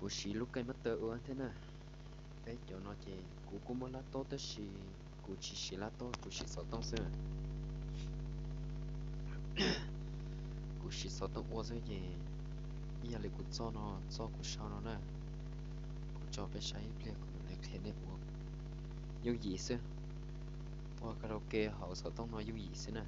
Kuv siv lub KineMaster ua thiab na. Peb cov no ces kuv kuj muaj lab tob tab sis kuv tsis siv lab tob, kuv siv xov tooj xwb. Kuv siv xov tooj ua xwb ces ib yam li kuv txoj no, txoj kuv sau no na, kuv tso peb saib ib pliag kuv mam li qhia nej ua yooj yim xwb. Ua karaoke hauv xov tooj no yooj yim xwb na.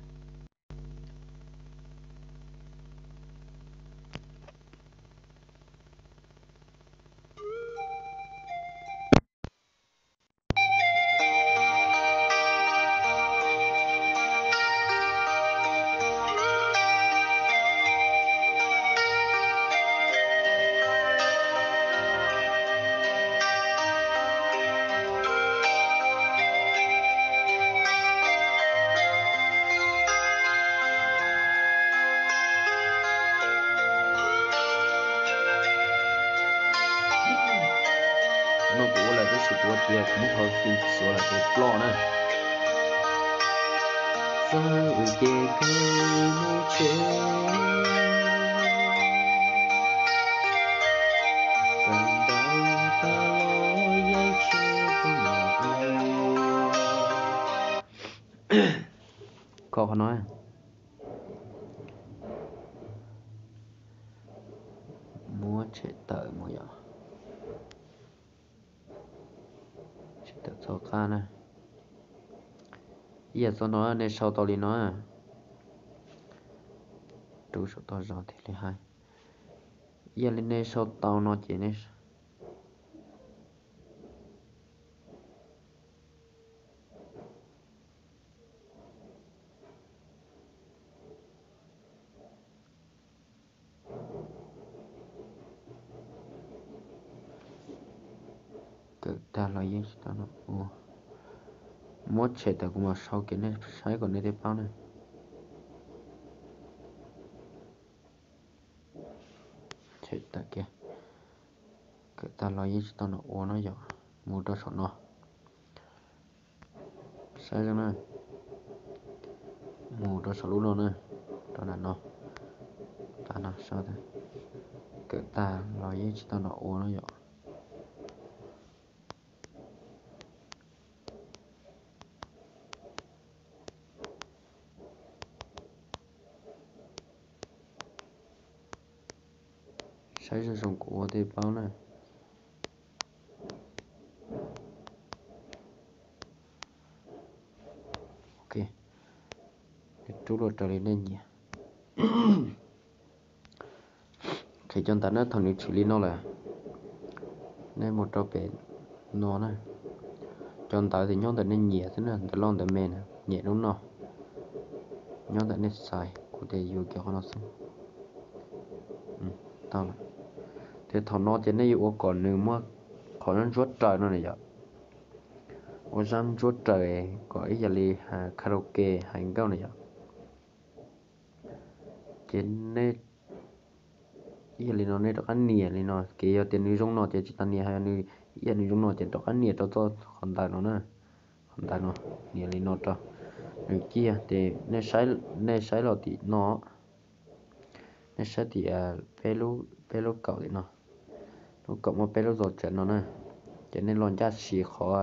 No kuv ua lawm tab sis kuv ua tias kuv muab qhov xim xuav lawm ces ploj na. Txawj ces kawg mus tsev, kawm ntawv tag los yeej tsis tau los ua. Kho qhov no. Muab tshem tawm mus yom. Tshem tawm txoj qab na. Ib yam txoj no nej sau tau li no. Rub saum toj zog thiaj li hais. Ib yam li nej sau tau no ces nej Kawm tag los yeej tsis tau no ua. Muab tshem tawm kuv mam sau kiag nej saib kom nej thiaj paub na. Tshem tawm kiag. Kawm tag los yeej tsis tau no ua no yom. Mus rau saum no. Saib zoo na. Mus rau saum lub no na. Rau nram no. Kawm tag los yeej tsis tau no ua no yom. Saib zoo zoo kuv ua thiaj paub na. Ok, rub los raws li nej nyiam. Qhia cov ntawv na, thaum nws tshwm li no lawm, nej mus rau pem no na. Cov ntawv ces nyob ntawm nej nyiam xwb na, ntawv loj ntawv me na, nyem lub no. Nyob ntawm nej xaiv, kuv tias yuav kiag qhov no xwb. Tau lawm. Ces thaum no ces nej yuav ua kom nws muaj qhov ntsuab raws no na yom. Ua zaj ntsuab raws kom ib yam li karaoke hais nkauj na yom. Ces nej ib yam li no nej rov qab nias li no, kev yog tias nws zoo no ces tsis tas nias, ho yog nws ib yam nws zoo no ces rov qab nias rau txoj qhov ntawm no na. Qhov ntawm no, nias li no rau nws ciaj ces nej saib los tim no. Nej saib tias peb lub kaum tim no, lub kaum muaj peb lub zos tsawv no na, ces nej los ncaj siv qhov,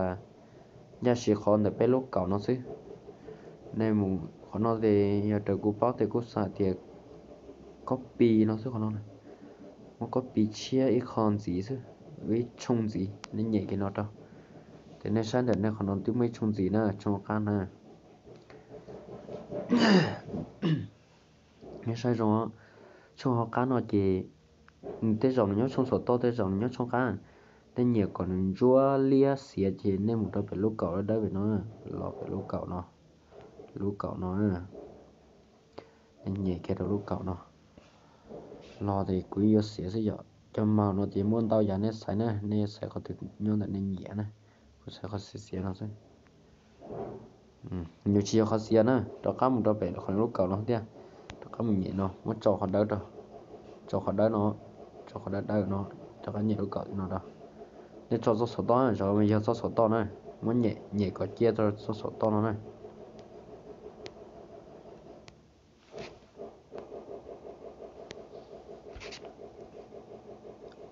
ncaj siv qhov ntawm peb lub kaum no xwb. Nej mus qhov no ces yog raws kuv paub ces kuj xav tias copy no xwb qhov no. Muab copy tshiab ib qho ntxiv xwb, ib tshooj ntxiv, nej nyem kiag no rau. Ces nej saib ntawm nej qhov no twb muaj ib tshooj ntxiv na, tshooj hauv qab na. Nej saib zoo, tshooj hauv qab no ces nws tej zaum nws nyob tshooj saum toj, tej zaum nws nyob tshooj qab. Nej nyiam kom nws ntsuab liab xiav ces nej mus rau pem lub kaum dawb dawb pem no, los pem lub kaum no, lub kaum no. Nej nyem kiag rau lub kaum no. Los ces kuv yuav xiav xwb yom. Cov màu no ces muaj ntau yam nej xaiv na, nej yuav xaiv qhov twg nyob ntawm nej nyiam na. Kuv xaiv qhov xiav xiav no xwb. Nws tsis yog qhov xiav na, rov qab mus rau pem qhov lub kaum no thiab. Rov qab mus nyem no, muab tso qhov dawb rau, tso qhov dawb no, tso qhov dawb dawb no, rov qab nyem lub kaum no rau. Nej tso txoj saum toj, zaum no yog txoj saum toj na, muab nyem nyem kom ciaj txoj saum toj no na.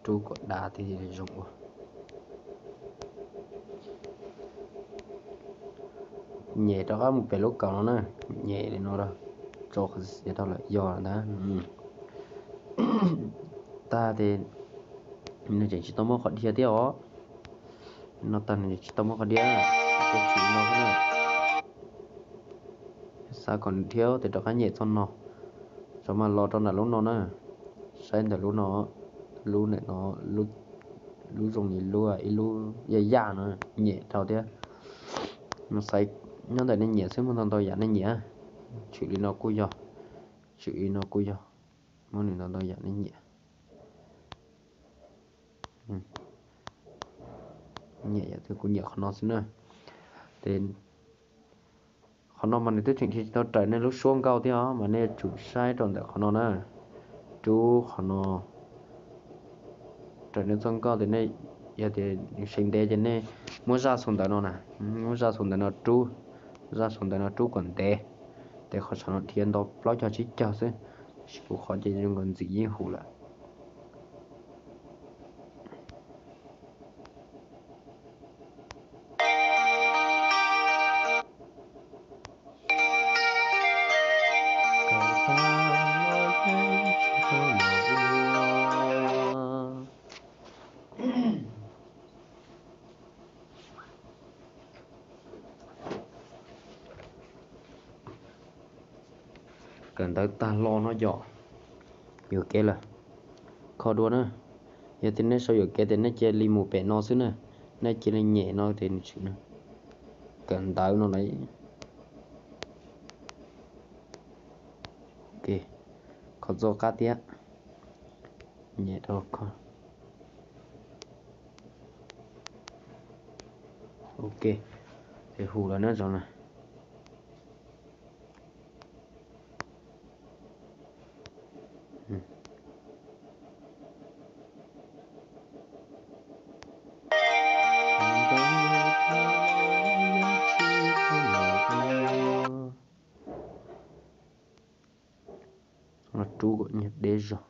Rub kom dav thiaj li zoo ua. Nyem rov qab mus pem lub kaum no na, nyem li no, tso qhov txiav rau lawm yog ntag. Tag ces nws tseem tsis tau muaj qhov dhia thiab os. No tag nws tsis tau muaj qhov dhia, ces tsum no xwb na. Xav kom nws dhia ces rov qab nyem txoj no, tso mas los rau ntawm lub no na, saib ntawm lub no, lub ntawm no, lub zoo li lub ib lub yaj yaj no, nyem rau thiab. Xaiv nyob ntawm nej nyiam xwb, muaj ntau ntau yam nej nyiam. Tshwm li no kuj yog, tshwm li no kuj yog, muaj nws ntau ntau yam nej nyiam. Nyiam yam twg kuv nyiam qhov no xwb na. Ces qhov no mas nws twb tseem tsis tau raws nej lub suab nkauj thiab os, mas nej tsum saib rau ntawm qhov no na. Rub qhov no, raws nej txoj nkauj ces nej, yog tias nws seev ntev ces nej muab zaj xu ntawv no na, muab zaj xu ntawv no rub, zaj xu ntawv no rub kom ntev, ces qhov saum no dhia nto plaub caug tsib caug xwb, tab sis kuv qhov ces zoo nkaus ntxim yeej huv lawm. Kawm ntawv tag los no yom, yuam kev lawm, kho dua na. Yog tias nej sau yuam kev ces nej cia li mus pem no xwb na, nej cia li nyem no ces nws tshwm na. Kawm ntawv no lawm. Ok, kho txoj qab thiab, nyem rau kho. Ok, ces huv lawm na zov na. Rub kom nyias deb zog.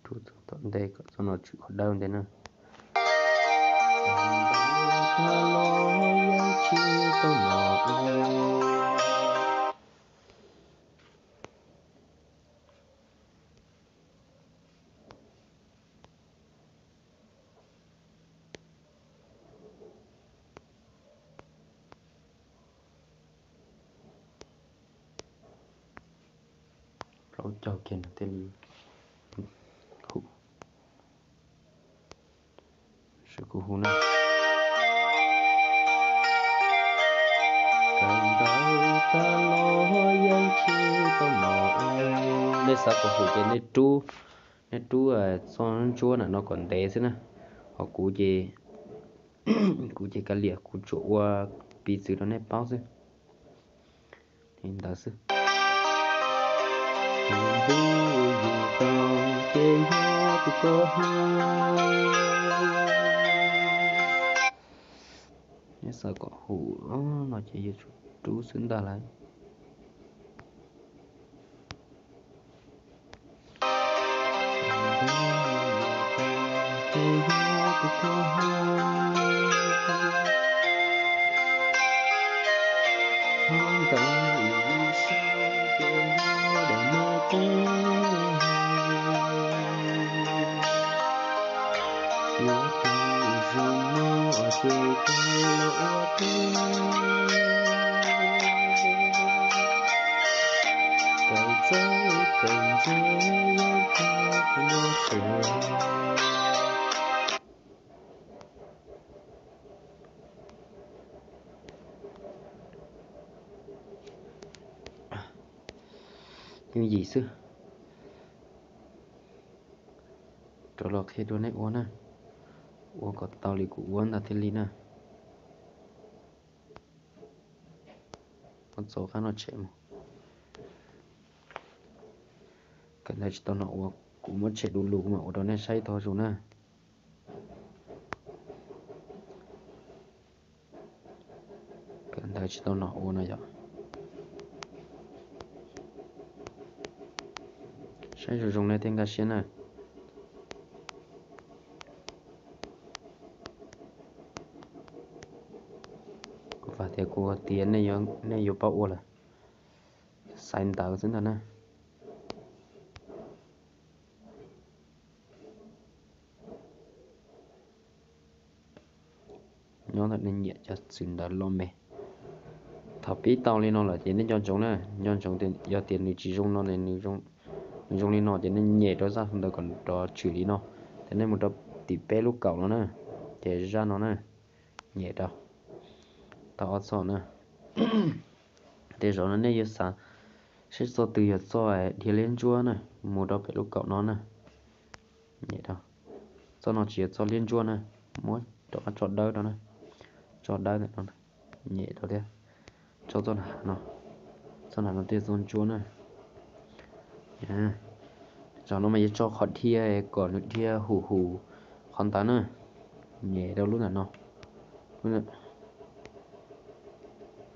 Rub txog tom ntej kom txoj no tshwm qhov dawb ntej na. Plaub caug kiag no thiaj li huv. Sawv kuv hu na. Nej xav kom huv ces nej rub, nej rub txoj ntsuab ntawm no kom ntev xwb na. Ho kuv ces, kuv ces kav liam, kuv tsuas ua piv txwv rau nej paub xwb. Li ntawd xwb. Ntuj yug tau ces yog tus koj hlub. Neb xav kom huv no ces yuav tsum rub xwb ntag lauj. Yooj yim xwb. Rov los qhia rau nej ua na, ua kom tau li kuv ua ntag thiaj li na. Muab txo qab no tshem mus. Kawm ntawv tsis tau no ua, kuv muab tshem du lug kuv mam ua rau nej saib tau zus na. tsis tau nom ua no yom. Saib zoo zoo nej thiaj nkag siab na. Kuv vam tias kuv tias nej yuav paub ua lawm. Xaiv ntawv xwb ntag na. Nyob ntawm nej nyiam cov txwv ntawv loj me. Thaum pib tau li no lawm ces nej nco ntsoov na, nco ntsoov tias yog tias nws tsis zoo no, nws zoo li no ces nej nyem rau zaj ntawd kom rov tshwm li no, ces nej mus rau tim peb lub kaum no na, ces zaj no na, nyem rau, tau ob txoj na. Tej zaum no nej yuav xav saib txoj twg yog txoj dhia liab ntsuab na, mus rau pem lub kaum no na. Nyem rau. Txoj no tsis yog txoj liab ntsuab na, muab rov qab tso dawb rau na, tso dawb ntawm no, nyem rau thiab. Tso txoj no, txoj no no tej txoj ntsuab na. Zaum no mas yuav tso qhov dhia kom nws dhia hum hum qhov ntawd na. Nyem rau lub ntawm no,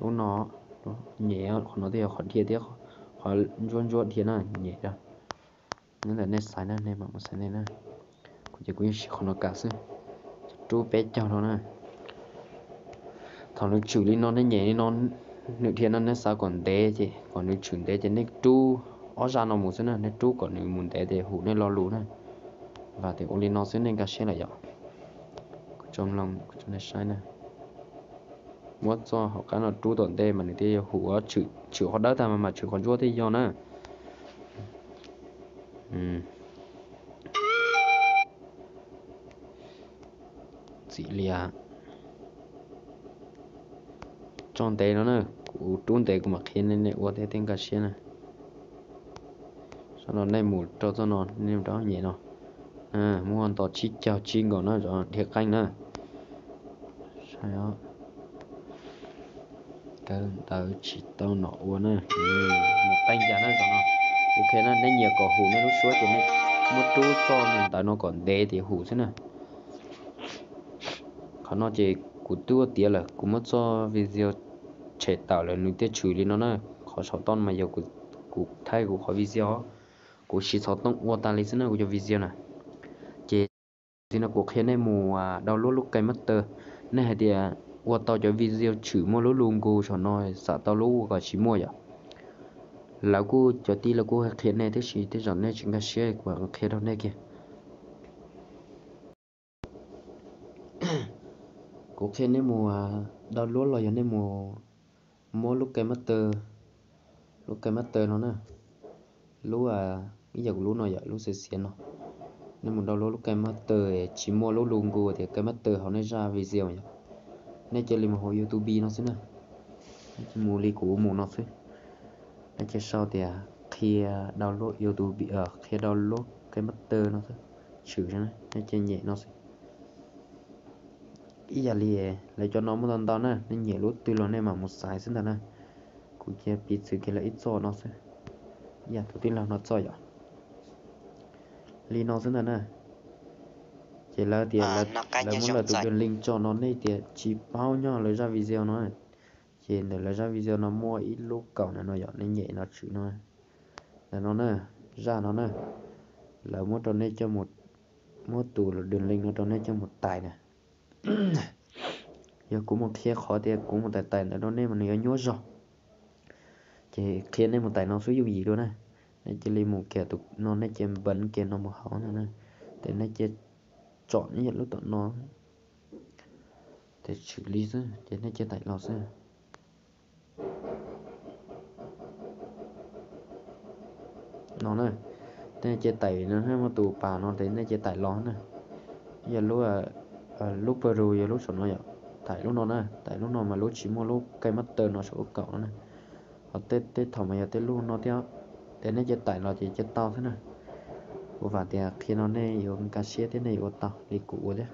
lub no, nyem qhov no thiaj yog qhov dhia thiab, qhov ntsuab ntsuab dhia na, nyem rau. Nyob ntawm nej xaiv na, nej mam mus xaiv nej na. Kuv ces kuv yeej siv qhov no kam xwb, rub peb caug no na. Thaum nws tshwm li no nej nyem li no, nws dhia no nej xav kom ntev ces kom nws tshwm ntev ces nej rub ob zaj no mus xwb na, nej rub kom nws mus ntev ces hum nej lo lus na. Vam tias ua li no xwb nej nkag siab lawm yom. Kuv tso mloog kuv tso nej saib na. Muab txoj hauv qab no rub tom ntej mas nws thiaj yog hum, tshwm qhov dawb tag mas mam tshwm qhov ntsuab thiaj yog na. Txim lias. Tso ntev no na, kuv rub ntev kuv mam qhia nej, nej ua thiaj thiaj nkag siab na. Sau no nej mus rau txoj no, nej rov nyem no. Muaj nto tsib caug tsib nkaus na, zov dhia qeej na. Saib os. Kawm ntawv tsis tau nom ua na. Mus qeej cas na, zov no. Ok na, nej nyiam kom hum nej lub suab ces nej muab rub txoj ntawv no kom ntev ces hum xwb na. Qhov no ces kuv twb ua tiav lawm, kuv muab txoj video tshem tawm lawm nws thiaj tshwm li no na. Qhov saum toj mas yog kuv thaij kuv qhov video, kuv siv xov tooj ua tas li xwb na kuv cov video na. Ces txij no kuv qhia nej mus download lub KineMaster, nej hais tias ua tau cov video tshwm muaj lub logo saum no xam tau lub ua kom tsis muaj yom. Lawv kuj cov tij lawv kuj qhia nej tiam sis tej zaum nej tsis nkag siab kuv qhia rau nej kiag. Kuv qhia nej mus download los yog nej mus muab lub KineMaster, lub KineMaster no na, lub, ib yam kuv lub no yom, lub xiav xiav no. Nej mus download lub KineMaster tsis muaj lub logo tias KineMaster hauv nej zaj video yom. Nej cia li mus hauv YouTube no xwb na. Nej cia mus li kuv mus no xwb. Nej cia sau tias qhia download YouTube, qhia download KineMaster no xwb, tshwm, nej cia nyem no xwb. Ib yam li lawv cov no muaj ntau ntau na, nej nyiam lub twg los nej mam mus xaiv xwb ntag na. Kuv cia piv txwv kiag lawv ib txoj no xwb, ib yam tus tij laug no txoj yom. Li no xwb ntag na. Ces lawv tias lawv muab lawv tus đường link tso no, nej tias tsis paub nyob lawv zaj video no, ces ntawm lawv zaj video no muaj ib lub kaum ntawm no yom, nej nyem no tshwm no. Ntawm no na, zaj no na, lawv muab rau nej coj, muab tus đường link no rau nej coj mus tais na. Yog kuv mus qhia qhov tias kuv mus tais tais ntawd rau nej mas nws yuav nyuaj zog. Ces qhia nej mus tais no xwb yooj yim dua na. Nej cia li mus kiag tus no, nej cia npev kiag no mus hauv no na. Ces nej cia tsom ib yam lub tom no, ces tshwm li xwb ces nej cia tais los xwb. No na, nej cia tais no, muaj tus pas no ces nej cia tais los na. Yog lub, lub Peru yog lub saum no yom, tais lub no na, tais lub no mas lub tsis muaj lub KineMaster no saum lub kaum no na. Ho tej thaum mas yog tej lub no thiab, ces nej cia tais los ces cia tau xwb na. Kuv vam tias qhia no nej yuav nkag siab thiab nej yuav ua tau li kuv ua thiab.